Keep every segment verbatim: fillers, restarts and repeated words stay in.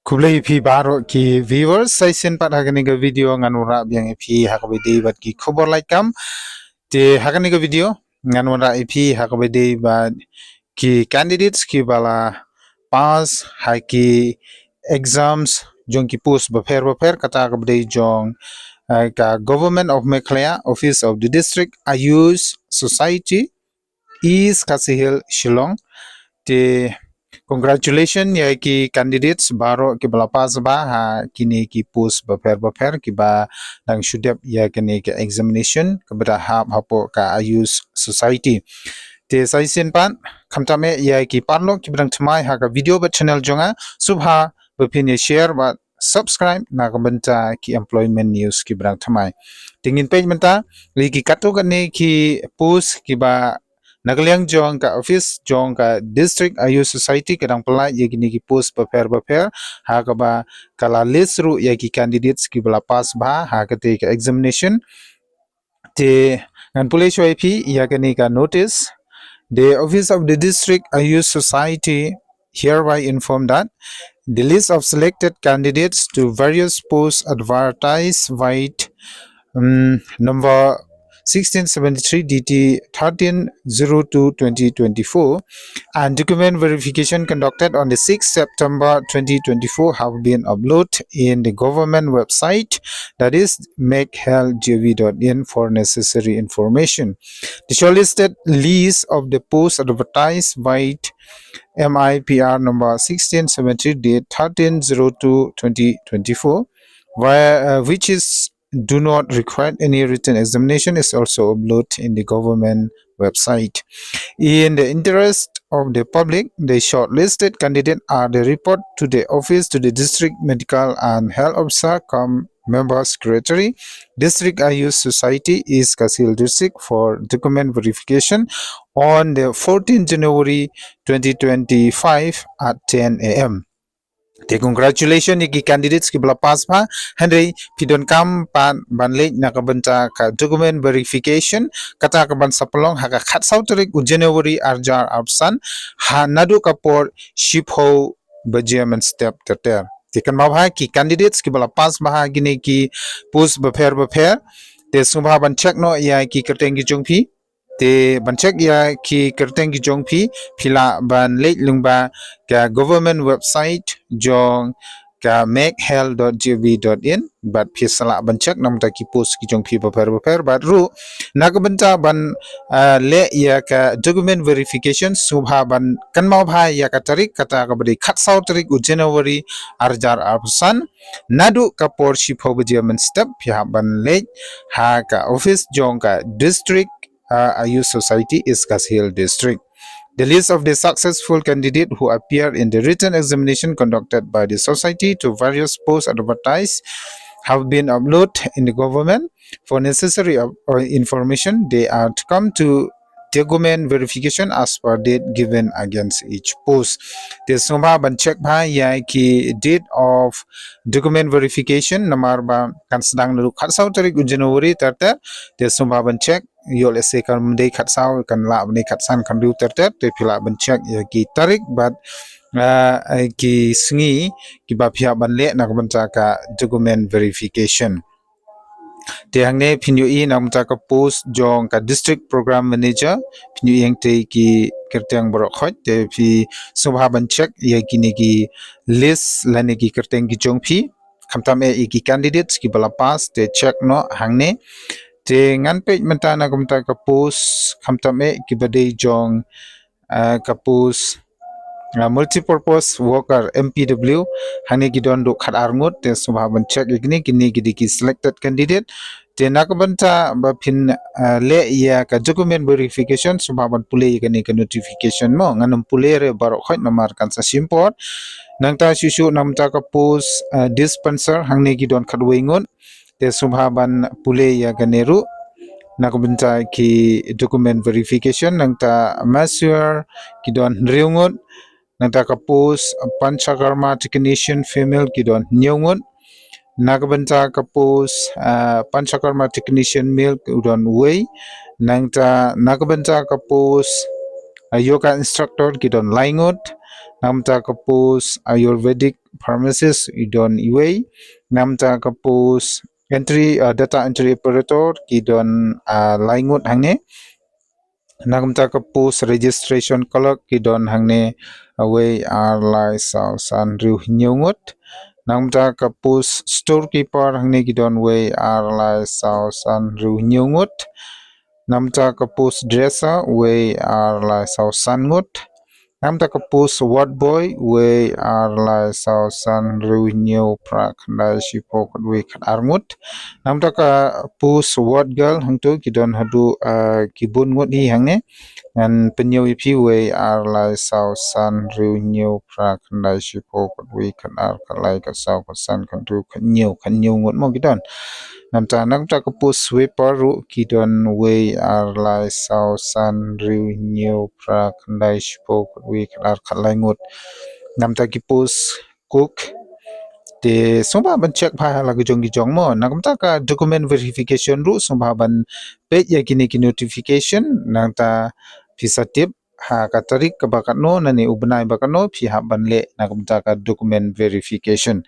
Khublei phi baroh ki viewers, sa shisien pat ha kane ka video ngan wanrah biang ïa phi ha kaba ïadei bad ki khubor laitkam. Te ha kane ka video ngan wanrah ïa phi ha kaba ïadei bad ki candidates kiba la pass ha ki exams jong ki post bapher bapher, kata kaba dei jong, eh, ka Government of Meghalaya, Office of the District Ayush Society, East Khasi Hills, Shillong. Te congratulations ïa ki candidates baroh kiba la pass bha ha kine ki post bapher bapher kiba dang shu dep ïa kane ka examination kaba da hap hapoh ka Ayush Society. Te sa shisien pat, khamtam eh ïa ki paralok kiba dang thymmai ha ka video bad channel jong nga, sngewbha ba phin ïa share bad subscribe na ka bynta ki employment news kiba dang thymmai. Te ngin peit mynta ïa ki katto katne ki post kiba na ka liang jong ka office jong ka District Ayush Society ka dang pynlait ïa kine ki post bapher bapher ha kaba ka la list ruh ïa ki candidates kiba la pass bha ha kata ka examination. Te ngan pule shuwa ïa phi ïa kane ka notice. The Office of the District Ayush Society hereby inform that the list of selected candidates to various posts advertised by, um, number sixteen seventy-three D T thirteen zero two twenty twenty-four and document verification conducted on the sixth September twenty twenty-four have been uploaded in the government website, that is meghalgov dot in, for necessary information. The shortlisted list of the posts advertised by M I P R number sixteen seventy-three dated thirteen zero two twenty twenty-four, where, uh, which is do not require any written examination, is also uploaded in the government website. In the interest of the public, the shortlisted candidate are the report to the office to the district medical and health officer cum member secretary, District Ayush Society, East Khasi Hills District, for document verification on the fourteenth January twenty twenty-five at ten A M. Te congratulations ïa ki candidates kiba la pass bha, hynrei phi donkam pat ban leit na ka bynta ka document verification, kata kaban sa pynlong ha ka khatsaw tarik u January arhajar arphew san, ha naduh ka por shiphew baje mynstep ter ter. Te kynmaw bha ki candidates kiba la pass bha ha kine ki post bapher bapher, te sngewbha ban check noh ïa ki kyrteng ki jong phi. Te ban check ïa ki kyrteng ki jong phi, phi lah ban leit lyngba ka government website jong ka meghalgov dot in, bad phi sa lah ban check namar ki post ki jong phi bapher bapher. Bad ruh na ka bynta ban, ah, leh ïa ka document verification, sngewbha ban kynmaw bha ïa ka tarik, kata kaba dei khatsaw tarik u January arhajar arphew san, naduh ka por shiphew baje mynstep, phi hap ban leit ha ka office jong ka District, uh, Ayush Society, East Khasi Hills District. The list of the successful candidate who appear in the written examination conducted by the society to various posts advertised have been uploaded in the government. For necessary, uh, information, they are to come to document verification as per date given against each post. Te sngewbha ban check bha ïa ki date of document verification, namar ba kan sdang naduh khatsaw tarik u January ter ter. Te sngewbha ban check, ïoh lehse kam dei khatsaw, kan lah ban dei khatsan, khathynriew ter ter, te phi lah ban check ïa ki tarik bad, ah, ki sngi kiba phi hap ban leh na ka bynta ka document verification. Te hangne phin ïohi na ka bynta ka post jong ka District Program Manager, phin ïohi hangtei ki kyrteng baroh khoit, te phi sngewbha ban check ïa kine ki list lane ki kyrteng ki jong phi. Khamtam eh ïa ki candidates kiba la pass, te check noh hangne. Te ngan peit mynta na ka bynta ka post, khamtam eh kiba dei jong, ah, ka post, ah, multipurpose worker, M P W, hangne ki don duh khatar ngut, te sngewbha ban check ïa kine, kine ki dei ki selected candidate. Te na ka bynta ba phin, ah, leh ïa ka document verification, sngewbha ban pule ïa kane ka notification mo, ngan ym pule re baroh khoit namar kan sa shim por. Nangta shuh shuh na ka bynta ka post, ah, dispenser, hangne ki don khatwei ngut. Te sngewbha ban pule ïa kane ruh. Na ka bynta ki document verification, nangta masseur ki don hynriew ngut. Nangta ka post Panchakarma technician female ki don hynñiew ngut. Na ka bynta ka post, ah, Panchakarma technician male ki don wei. Nangta na ka bynta ka post, ah, yoga instructor ki don lai ngut. Namta ka post Ayurvedic pharmacist i don iwei. Namta ka post entry, uh, data entry operator ki don, uh, lai ngut hangne. Namta ka post registration clerk ki don hangne, uh, wei ar lai saw san hynriew hynñiew ngut. Namta ka post storekeeper hangne ki don wei ar lai saw san hynriew hynñiew ngut. Namta ka post dresser wei ar lai saw san ngut. Namta ka post ward boy wei ar lai saw san hynriew hynñiew phra khyndai shiphew khatwei khatar ngut. Namta ka post ward girl hangto ki don haduh, uh, ki bun ngut hi hangne. Ngan pynyoo ïa phi wei ar lai saw san hynriew hynñiew phra khyndai shiphew khatwei khatar khatlai khatsaw khatsan khathynriew khathynñiew khathynñiew ngut mo ki don. Namta namta ka post sweeper ruh ki don wei ar lai saw san hynriew hynñiew phra khyndai shiphew khatwei khatar khatlai ngut. Namta ki post cook. Te sngewbha ban check bha ha la ki jong ki jong mo. Namta ka document verification ruh sngewbha ban peit ïa kine ki notification namta phi sa tip ha ka tarik kaba katno nane u bnai ba katno phi hap ban leh namta ka document verification.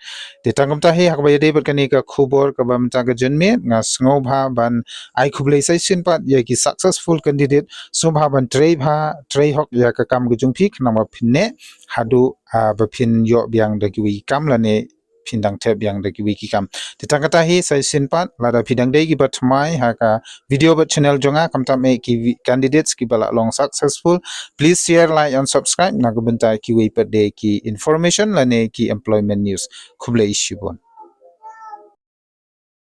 Te tang kumta hi ha kaba ïadei bad kane ka khubor kaba mynta ka janmiet nga sngewbha ban ai khublei sa shisien pat ïa ki successful candidate. Sngewbha ban trei bha trei hok ïa ka kam ka jong phi khnang ba phin neh haduh, ah, ba phin ïoh biang da kiwei ki kam lane phin dang thep biang da kiwei ki kam. Te tang kata hi sa shisien pat lada phi dang dei kiba thymmai ha ka video bad channel jong nga khamtam eh ki vi- candidates kiba la long successful, please share, like and subscribe na ka bynta kiwei pat de ki information lane ki employment news. Khublei shibun.